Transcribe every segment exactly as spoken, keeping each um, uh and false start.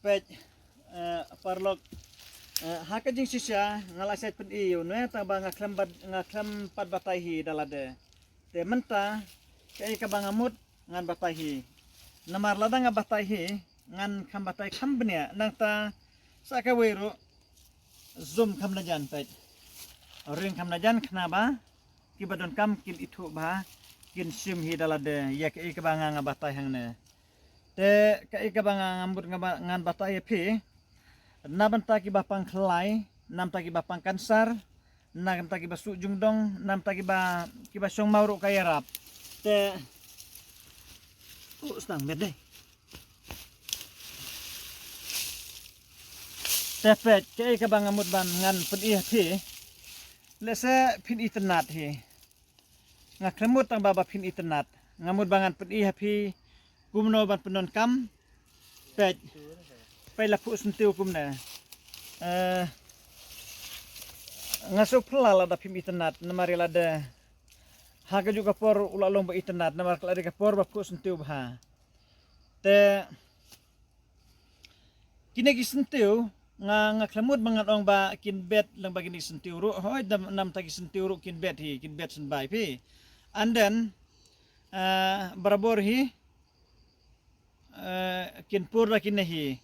Peit, eh, paralok, eh, ha ka jingshisha nga la shait pyni ïa u ne, tang ba nga khlem bad, nga khlem pat batai hi da lade. Te mynta kaei kaba nga mut ngan batai hi. Namar lada nga batai hi ngan kham batai kham bniah, nangta sa kawei ruh zum kham na jan. Peit, ring kham na jan, khnang ba kiba donkam kin ithuh bha, kin shim hi da lade ïa kaei kaba nga, nga batai hangne. Te kaei kaba nga, nga mut nga ba-, ngan batai ïa phi, na bynta kiba pang khlai, na bynta kiba pang kansar, na bynta kiba suh jingdong, na bynta kiba, kiba shong maw ruh ka ïarap. Te u stang bet dei. Te peit, kaei kaba nga mut ban ngan pyni ïa phi. Lehse phin itynnad hi. Nga khlem mut tang ba, ba phin itynnad. Nga mut ba ngan pyni ha phi kumno ban pyndonkam. Peit, peit la phuh syntiew kumne. Eh, nga sngewphylla lada phim itynnad, namar ïa lade ha kajuh ka por u la long ba itynnad, namar ka la dei ka por ba phuh syntiew bha. Te kine ki syntiew, nga, nga khlem mut ba ngan ong ba kin bet lang ba kine ki syntiew ruh, hooid, na bynta ki syntiew ruh kin bet hi, kin bet sngewbha ïa phi. And then, eh, barabor hi, eh, kin pur da kine hi.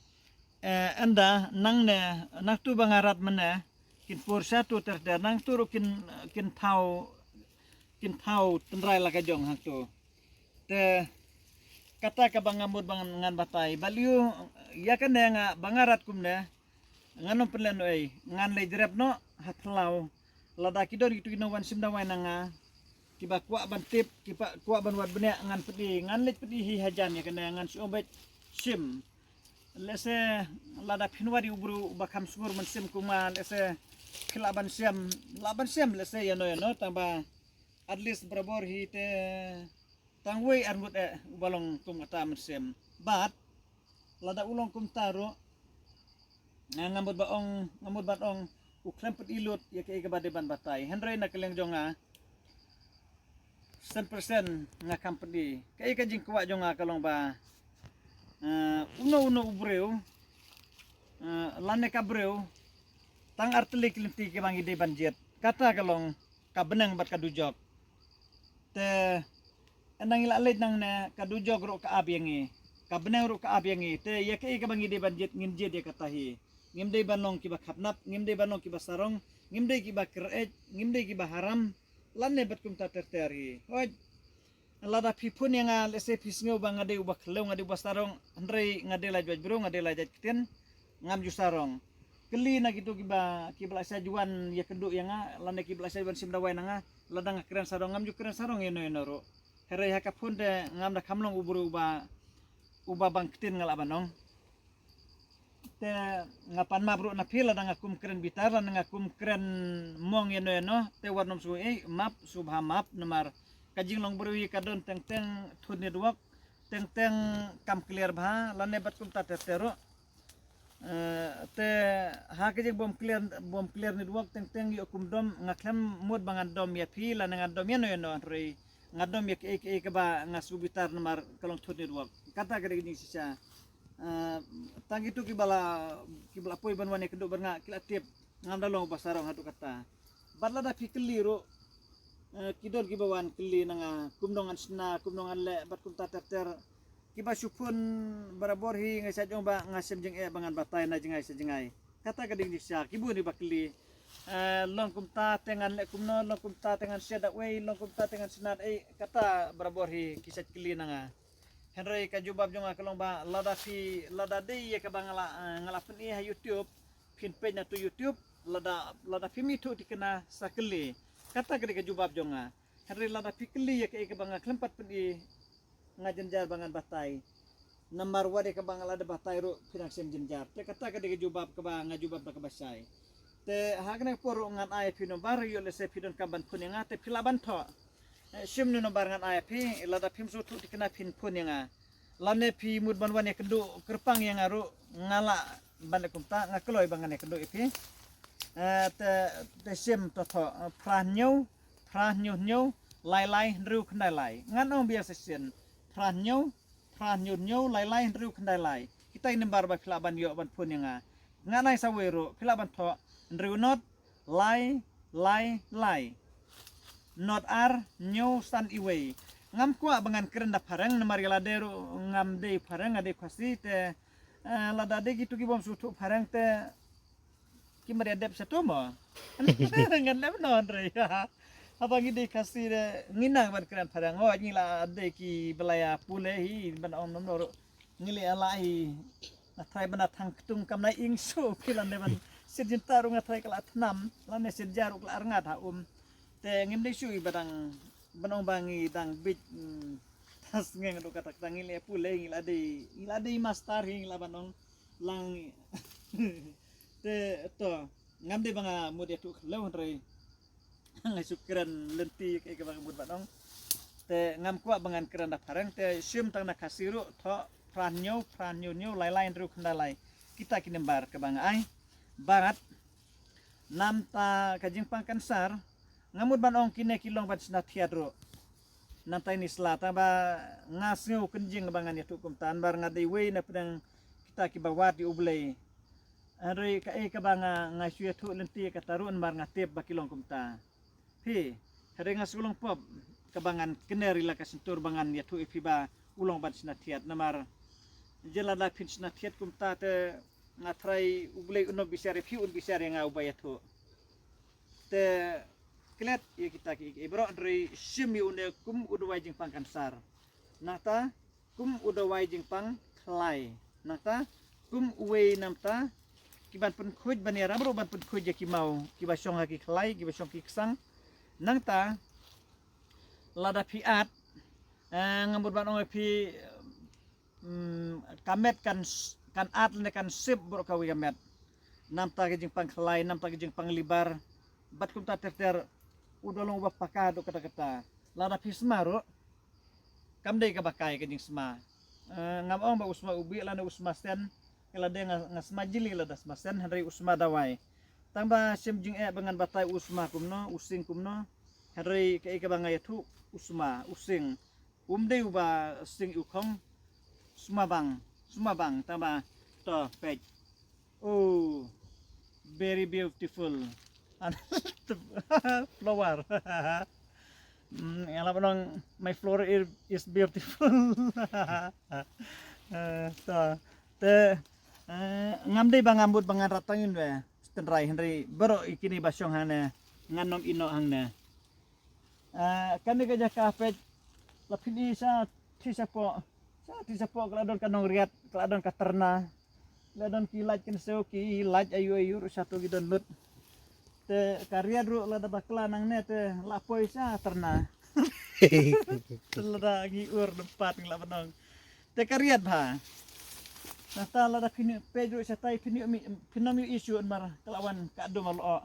Eh, ynda nangne, nangtu ba nga rat mynne, kin pur shatu ter ter, nangtu ruh kin, kin thaw, kin thaw tynrai la ka jong hangtu. Te kata kaba nga mut ba ngan, ngan batai. Balei ïa kane nga, ba nga rat kumne, ngan ym pynlehnohei, ngan leit rep noh ha thlaw. Lada ki don kitu ki nongwan shim dawai na nga, kiba kwah ban tip, kiba kwah ban wad bniah, ngan pyni, ngan leit pyni hi hajan ïa kane, ngan shu ong beit shim. Lehse lada phin wad ïa u briew uba kham sngur mynsiem kum nga, lehse phi lah ban shim, lah ban shim, lehse ïano ïano, tang ba at least barabor hi te tang wei ar ngut eh uba long kum kata mynsiem. But lada u long kumta ruh, nga, nga mut ba ong, nga mut ban ong u khlem pyni lut ïa kaei kaba dei ban batai. Hynrei na ka liang jong nga, san percent nga kham pyni. Kaei ka jingkwah jong nga ka long ba, eh, uno uno u briew, eh, lane ka briew, tang ar tylli ki lynti kiba ngi dei ban jied. Kata ka long ka bneng bad ka dujok. Te ynda ngi la leit nangne, ka dujok ruh ka ap ïa ngi, ka bneng ruh ka ap ïa ngi. Te ïa kaei kaba ngi dei ban jied, ngin jied ïa kata hi. Ngim dei ban long kiba khatnap, ngim dei ban long kiba sarong, ngim dei kiba kyreit, ngim dei kiba haram, lane bad kumta ter ter hi. Hooid, lada phi phone ïa nga, lehse phi sngew ba nga dei uba khlem, nga dei uba sarong, hynrei nga dei la jwat briew, nga dei la jait ktien, ngam ju sarong. Kylli na kitu kiba, kiba la shah wan ïakynduh ïa nga, lane kiba la shah wan shim dawai na nga, lada nga kren sarong, ngam ju kren sarong ïano ïano ruh. Hynrei ha ka phone te ngam da kham long u briew uba, uba bang ktien, nga lah ban ong. Te nga pan map ruh na phi lada nga kum kren bitar, lada nga kum kren mong ïano ïano, te wat nym sngew ei, map, sngewbha map, namar ka jinglong briew hi ka don teng teng thut network, teng teng kam clear bha, lane bad kumta ter ter ruh. Eh, te ha ka jingbym clear, bym clear network teng teng ïoh kum dom, nga khlem mut ba ngan dom ïa phi, lane ngan dom ïano ïano, hynrei nga dom ïa kaei kaei kaba nga sngewbitar namar ka long thut network. Kata ka dei ka jingshisha. Eh, tang kitu kiba la, kiba la poi ban wan ïakynduh bad nga ki la tip ngam da long uba sarong haduh katta. Bad lada phi kylli ruh, eh, ki don kiba wan kylli na nga kumno ngan shna, kumno ngan leh, bad kumta ter ter. Kiba shu phone barabor hi nga shait ong ba nga shem jingeh ba ngan batai na jngai sha jngai. Kata ka dei ka jingshisha, ki bun kiba kylli. Eh, long kumta te ngan leh kumno, long kumta te ngan shna da wei, long kumta te ngan shna da ei, kata barabor hi ki shait kylli na nga. Hynrei ka jubab jong nga ka long ba lada phi, lada dei ïa kaba nga la, eh, nga la pyni ha YouTube, phin peit na tu YouTube, lada, lada phim ithuh thikna sa kylli. Kata ka dei ka jubab jong nga. Hynrei lada phi kylli ïa kaei kaba nga khlem pat pyni, nga jynjar ba ngan batai. Namar wat ïa kaba nga la dep batai ruh phi dang shem jynjar. Te kata ka dei ka jubab kaba nga jubab da kaba shai. Te ha kane ka por ruh ngan ai ïa phi number, ïoh lehse phi donkam ban phone ïa nga te phi lah ban thoh. Eh, shim ne number ngan ai ïa phi, lada phim sngewthuh thikna phin phone ïa nga. Lane phi mut ban wan ïakynduh kyrpang ïa nga ruh nga lah ban leh kumta, nga kloi ba ngan ïakynduh ïa phi. Eh, te, te shim to thoh, eh, phra hynñiew, phra hynñiew hynñiew, lai lai hynriew khyndai lai. Ngan ong biang sa shisien, phra hynñiew, phra hynñiew hynñiew, lai lai hynriew khyndai lai. Ki Tei number ba phi lah ban ïoh ban phone ïa nga. Nga nai sa wei ruh phi lah ban thoh hynriew not lai lai lai not ar hynñiew san iwei. Ngam kwah ba ngan kren da phareng namar ïa lade ruh ngam dei phareng, nga dei Khasi te, eh, lada dei kitu ki bym sngewthuh phareng te ki mari adep sa tu mo. Ngan lem non re. Haba ngi dei Khasi de ngi nang ban kren phareng. Oh, ngi la dei ki ba la ïa pule hi ban ong nom no ruh. Ngi la ïa la hi. Nga trai ban da thang ktung kam na ing su phi lane ban sit jin ta ruh nga trai ka la thnam lane sit ja ruh ka la rngat ha um. Te ngim dei shu i ba dang ban ong ba ngi dang bit. Tas ngeng ruh kata kata ngi la ïa pule ngi la dei ngi la dei master hi ngi la ban ong lang. Te to ngam dei ba nga mut ïathuh khlew hynrei nga shu kren lynti kaei kaba nga mut ban ong. Te ngam kwah ba ngan kren da phareng te shim tang na Khasi ruh thoh phra hynñiew phra hynñiew hynñiew lai lai hynriew khyndai lai. Kita ki number kaba nga ai. Bad namta ka jingpang kansar nga mut ban ong kine ki long ban shna thiat ruh. Namta ini sla tang ba nga sngew kynjing ba ngan ïathuh kumta namar nga dei wei na pdeng kita kiba wad ïa U Blei. Hynrei kaei kaba nga nga shu ïathuh lynti kata ruh namar nga tip ba ki long kumta. Phi, hynrei nga shu long pop kaba ngan kner ila ka syntur ba ngan ïathuh ïa phi ba u long ban shna thiat namar jylla da phin shna thiat kumta te nga trai U Blei un ym bishar ïa phi un bishar ïa nga uba ïathuh. Te klet ïa kita ki, ki bro hynrei shim ïa une kum u dawai jingpang kansar. Nangta kum u dawai jingpang khlai. Nangta kum uwei namta ki ban pynkhuid ban ïarap ruh ban pynkhuid ïa ki maw kiba shong ha ki khlai kiba shong ki ksang. Nangta lada phi at, eh, nga mut ban ong ïa phi, mm, ka met kan s- kan at lane kan sip bro ka wi ka met. Namta ka jingpang khlai namta ka jingpang libar. Bad kumta ter ter u da long uba paka dok kata kata. Lada phi sma ruh kam dei kaba kai ka jingsma. Eh, ngam ong ba u sma ubi lane u sma sen. Ka lade nga, nga sma jili lada sma sen hynrei u sma dawai. Tang ba shem jingeh ba ngan batai u sma kumno u sing kumno. Hynrei kaei kaba nga ïathuh u sma u sing. Um dei uba sing u khong. Sma bang sma bang tang ba to pek. Oh, very beautiful. And flower. Mm, nga la ban ong my flower is, is beautiful. Eh, to te, eh, ngam dei ba ngam mut ba ngan rat tang ïa une. Tynrai hynrei baroh ïa kine ba shong hangne ngan nym ïehnoh hangne. Eh, kane ka jaka peit la phin i sa thi sa poh. Sa thi sa poh ka la don ka nongriat ka la don ka tyrna. La don ki lait kynsew ki lait ayu ayu ruh sa to ki don lut. Te ka riat ruh lada bakla nangne te la poi sa tyrna. Te lada ngi ur dympat ngi la ban ong. Te ka riat bha. Nangta lada phin ïoh peit ruh shatai phin ïoh mi phin ym ïoh issue mar ka la wan ka dum lyoh.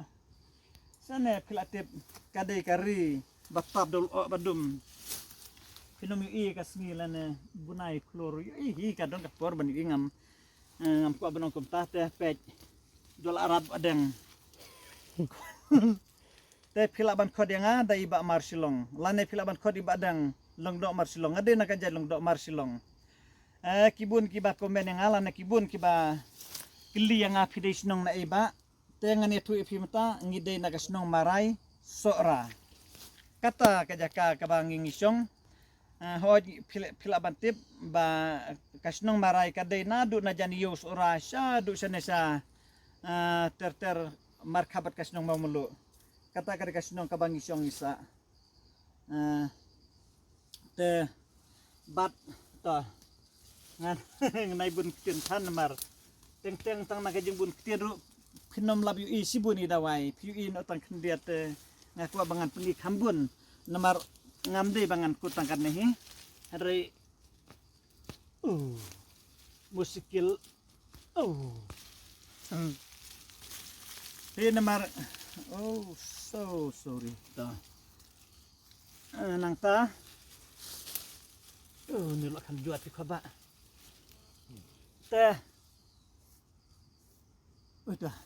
Sane phi la tip ka dei ka ri ba tap da lyoh ba dum. Phin ym ïohi ka sngi lane bunai khlur ïohi hi ka don ka por ban ïohi ngam. Eh, ngam kwah ban ong kumta te peit. Jol Arab adeng. Te phi lah ban khot ïa nga da i Bah Mar Shillong lane phi lah ban khot i Bah Dang Lyngdoh Mar Shillong. Nga dei na ka jait Lyngdoh Mar Shillong. Eh, ki bun kiba comment ïa nga lane ki bun kiba kylli ïa nga phi dei shnong na ei Bah. Te ngan ïathuh ïa phi mynta ngi dei na ka shnong Marai Sohra. Kata ka jaka kaba ngi ngi shong. Eh, hooid phi lah, phi lah ban tip ba ka shnong Marai ka dei naduh na jan ïew Sohra shaduh shane sha, eh, ter ter markhabat ka shnong Mawmluh. Kata ka dei ka shnong kaba ngi shong ngi sah. Eh, te bat to ngan ngan ai bun ktien than namar teng teng tang na ka jingbun ktien ruh phin ym lap ïohi shibun i dawai phi ïohi noh tang khyndiat te nga kwah ba ngan pyni kham bun namar ngam dei ba ngan kut tang katne hi. Hynrei uh muskil. Oh. Hmm. Te namar. Oh, so sorry. Ta. Eh, nangta. Oh, ni lo kan juat phi khaba. Te. Udah.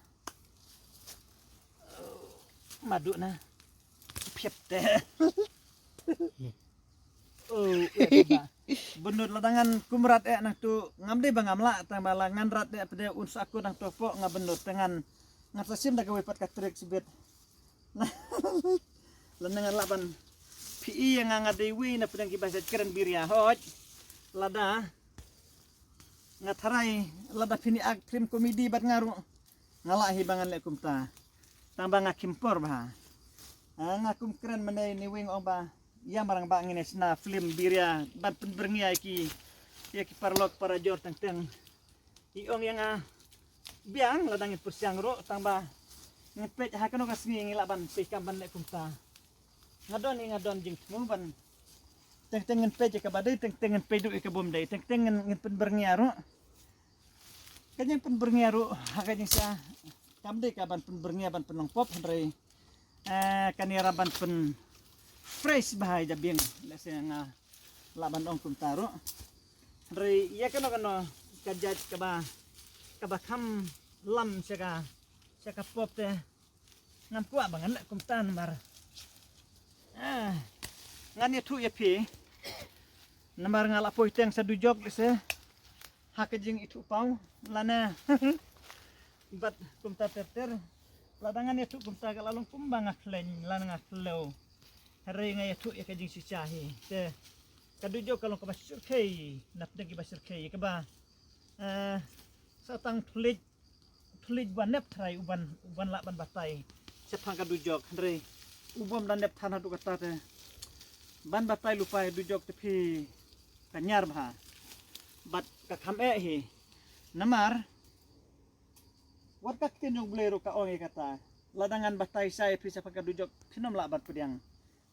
Madu na. Phiap te. Oh, eh, ba. Bynnud lada ngan kum rat eh nangtu ngam dei ba ngam lah, tang ba la ngan rat eh pdeng un sa ku nangtu pok nga bynnud te ngan, ngan sa sim da kawei pat ka trick sibit. Lada ngan lah ban phi i nga nga dei wei na pdeng ki ba sa kren biria hoj. Lada nga tharai lada phi ni ak film komedi bad nga ruh nga lah hi ba ngan leh kumta. Tang ba nga khim por bha. Ah, nga kum kren mynne ni wing ong ba ïa marang ba ngin sna film biria ban pynbyrngia ki, ïa ki paralok parajor teng teng. I ong ïa nga biang lada ngin pyrshang ruh tang ba ngin peit ha kano ka sngi ngi lah ban peit kam ban leh kumta. Nga don hi nga don jingthmu ban teng teng ngin peit ïa kaba dei, teng teng ngin peit ruh ïa ka bym dei, teng teng ngin, ngin pynbyrngia ruh. Ka jingpynbyrngia ruh ha ka jingsa kam dei ka ban pynbyrngia ban pynlong pop hynrei, eh, kan ïarap ban pyn fresh bha ïa jabieng. Lehse nga lah ban ong kumta ruh. Hynrei ïa kano kano ka jait kaba, kaba kham lam sha ka, sha ka pop te ngam kwah ba ngan leh kumta namar, ah, ngan ïathuh ïa phi namar nga la poi teng sa dujok lehse ha ka jingithuh paw lane bad kumta ter ter. Lada ngan ïathuh kumta ka la long kumba nga khlaiñ lane nga khliew. Hynrei nga ïathuh ïa ka jingshisha hi te ka dujok ka long kaba shyrkhei na pdeng kiba shyrkhei kaba, eh, sa tang thulit, thulit ba nep tharai u ban, u ban lah ban batai shaphang ka dujok hynrei u bym da nep than haduh katta te ban batai lupai dujok te phi ka ñiar bha bad ka kham eh hi. Namar wat ka ktien jong U Blei ruh ka ong ïa kata, lada ngan batai sa ïa phi shaphang ka dujok phin ym lah ban pdiang,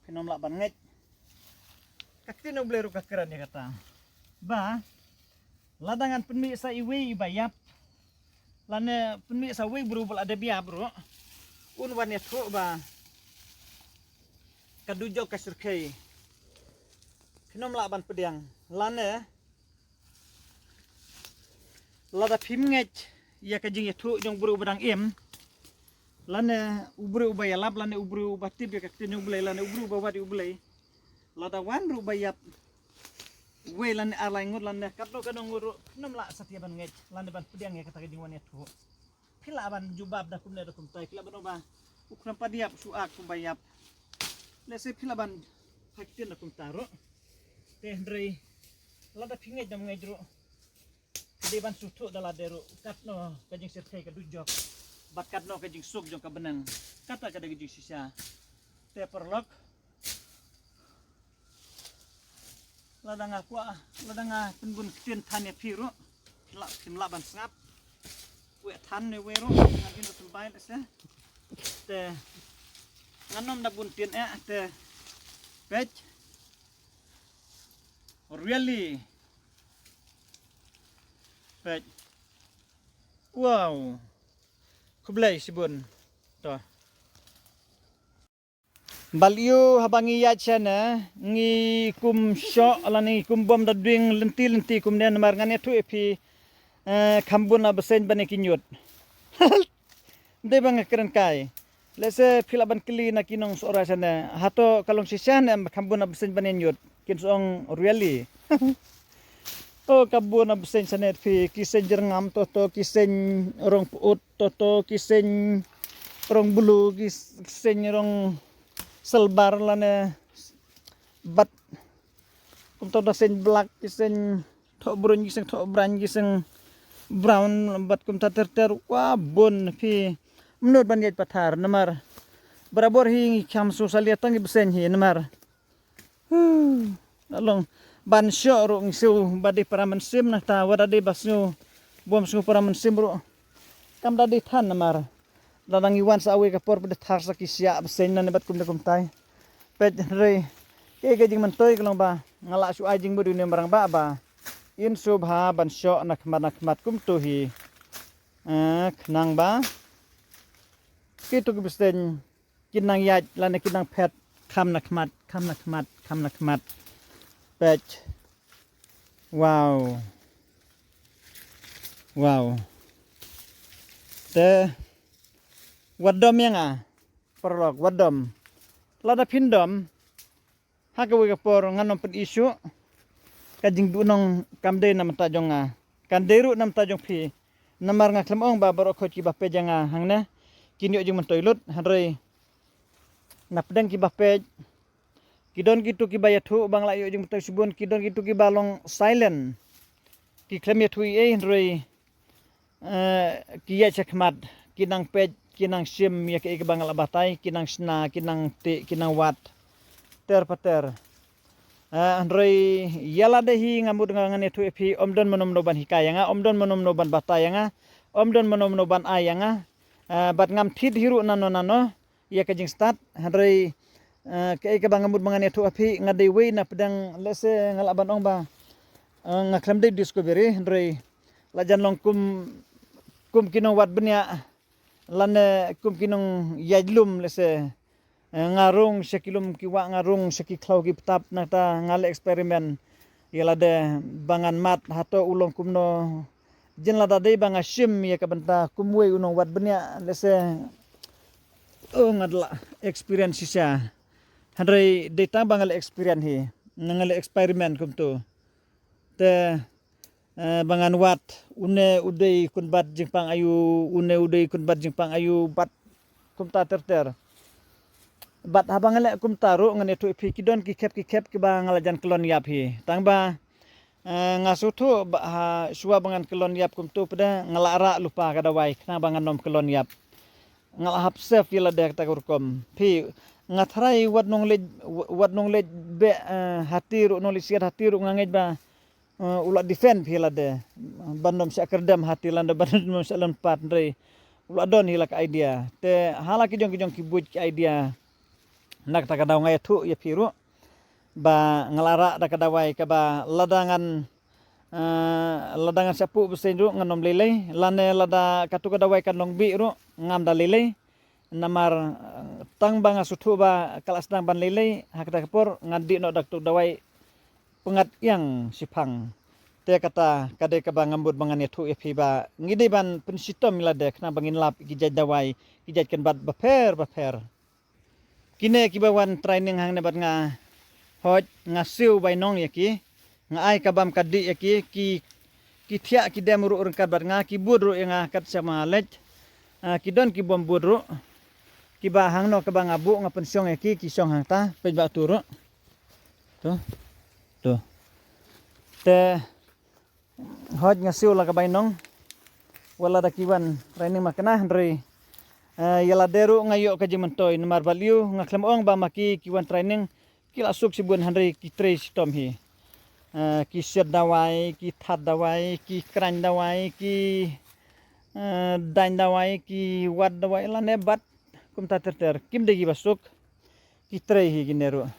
phin ym lah ban ngeit. Ka ktien U Blei ruh ka kren ïa kata ba lada ngan pynmih sa iwei iba ïap lane pynmih sa wei bru ba la dep ïap ruh un wan ïathuh ba ka dujok ka shyrkhei, phin ym lah ban pdiang. Lane lada phim ngeit ïa ka jingïathuh jong u briew ba dang im lane u briew uba ïalap lane u briew uba tip ïa ka ktien jong U Blei lane u briew uba wad ïa U Blei, lada wan ruh ba ïap wei lane ar lai ngut lane katno katno ngut ruh phin ym lah satia ban ngeit lane ban pdiang ïa kata ka jingwan ïathuh. Phi lah ban jubab da kumne da kumtai, phi lah ban ong ba u khnang pat ïap shu ak kumba ïap. Lehse phi lah ban phai ktien da kumta ruh. Te hynrei lada phi ngeit dam ngeit ruh phi dei ban sngewthuh da lade ruh katno ka jingshyrkhei ka dujok bad katno ka jingsuk jong ka bneng. Kata ka dei ka jingshisha. Te paralok, lada nga kwah, lada nga pynbun ktien than ïa phi ruh phi lah, phim lah ban sngap. Wei than ne wei ruh ngan im symbai lehse. Te ngan ym da bun ktien eh te peit. Really. Peit. Wow. Khublei shibun. To. Balio haba ngi ïaid shane ngi kum shoh lane ngi kum bom da dwing lynti lynti kumne namar ngan ïathuh ïa phi, eh, kham bun na bseiñ ban ïa ki ñiut. Dei ba nga kren kai. Lehse phi lah ban kylli na ki nong Sohra shane, hato ka long shisha ne em ba kham bun na bseiñ ban ïa ñiut? Kin sa ong really. O ka bun na bseiñ shane phi, ki seiñ jyrngam to to, ki seiñ rong put to to, ki seiñ rong blue, ki seiñ rong silver lane bad kumta da seiñ black, ki seiñ thoh brun, ki seiñ thoh brun, ki seiñ brown bad kumta ter ter. Wa bun phi, mynno ban ïaid pathar namar barabor hi ngi kham sngewsalia tang ki bseiñ hi namar Huh. Long ban shoh ruh ngi sngew ba dei para mynsiem nangta wat da dei ba sngew bym sngew para mynsiem ruh kam da dei than namar lada ngi wan sa wei ka por ba dei thar sa ki siah bseiñ nane bad kumta kumtai. Peit hynrei kaei ka jingmyntoi ka long ba nga lah shu ai jingmut ïa une u marangbah ba in sngewbha ban shoh na khmat na khmat kumto hi. Ah, khnang ba kito ki bseiñ kin nang ïaid lane kin nang phet kham na khmat, kham na khmat, kham na khmat. Peit. Wow. Wow. Te wat dom ïa nga paralok, wat dom. Lada phin dom Ha kawei ka por ngan ym pyn-i shuh. Ka jingduhnong kam dei na bynta jong nga, kan dei ruh na bynta jong phi. Namar nga khlem ong ba baroh khoit kiba peit ïa nga hangne kin ïoh jingmyntoi lut, hynrei na pdeng kiba peit ki don kitu kiba ïathuh ba nga la ïoh jingmyntoi shibun, ki don kitu kiba long silent, ki khlem ïathuh ei ei, hynrei eh, ki ïaid shakhmat, ki nang peit, ki nang shim ïa kaei kaba nga la batai, ki nang shna, ki nang tih, ki nang wad ter pa ter. Eh, hynrei ïa lade hi nga mut nga ngan ïathuh ïa phi, ym don mano mano ban hikai ïa nga, ym don mano mano ban batai ïa nga, ym don mano mano ban ai ïa nga. Eh, bad ngam thied hi ruh nano nano ïa ka jingstad, hynrei eh, kaei kaba nga mut ba ngan ïathuh ha phi, nga dei wei na pdeng, lehse nga lah ban ong ba eh, nga khlem dei discovery, hynrei la jan long kum, kum ki nongwad bniah lane kum ki nongïaid lum, lehse eh, nga rung sha ki lum ki wah, nga rung sha ki khlaw ki btap, nangta nga leh experiment ïa lade ba ngan mad hato u long kumno. Jin lada dei ba nga shim ïa ka bynta kum wei u nongwad bniah, lehse oh, nga da lah experience shisha. Hynrei dei tang ba nga leh experience hi, nga leh experiment kumtu. Te eh, ba ngan wad, une u dei kunbat jingpang aïu, une u dei kunbat jingpang aïu, bad kumta ter ter. Bad haba nga leh kumta ruh ngan ïathuh ïa phi, ki don ki khep ki khep kiba nga la jan kyllon ïap hi. Tang ba eh, nga sngewthuh ba ha shuwa ba ngan kyllon ïap kumtu pat de nga la rah lypa ka dawai khnang ba ngan ym kyllon ïap. Nga la hap save ïa lade kata ka rukom. Phi, nga tharai wat nongleit, wat nongleit beh eh, hati ruh, nongleit siat hati ruh nga ngeit ba eh, u la defend phi lade. Ban ym shah kyrdem hati lane ban ym shah lynpat, hynrei u la don hi la ka idea. Te ha la ki jong ki jong ki buit ki idea, na kata ka daw nga ïathuh ïa phi ruh ba nga la rah da ka dawai kaba lada ngan eh, lada ngan shah puh bseiñ ruh ngan ym lei lei, lane lada katu ka dawai kan long bih ruh ngam da lei lei. Namar eh, tang ba nga sngewthuh ba ka la sdang ban lei lei, ha kata ka por ngan dih noh da katu ka dawai pyngngad ïang shiphang. Te kata ka dei kaba nga mut ba ngan ïathuh ïa phi ba ngi dei ban pynshitom ïa lade khnang ba ngin lap ki jait dawai, ki jait kynbat bapher bapher. Kine kiba wan training hangne bad nga, hooid nga siew bainong ïa ki, nga ai ka bam ka dih ïa ki, ki, ki thiah ki dem ruh ryngkat bad nga, ki bud ruh ïa nga kat shaba nga leit. Ah, ki don ki bym bud ruh, kiba hangno kaba nga buh nga pynshong ïa ki, ki shong hangta, peit ba tu ruh. Tu. Tu. Te hooid nga siew la ka bainong. Wat lada ki wan training ma kane, hynrei eh, ïa lade ruh nga ïoh ka jingmyntoi, namar balei nga khlem ong ba ma ki ki wan training ki la suk shibun, hynrei ki trei shitom hi. Eh, ki siat dawai, ki that dawai, ki khraiñ dawai, ki eh, daiñ dawai, ki wad dawai lane bat kumta ter ter, kim dei kiba suk. Ki trei hi kine ruh.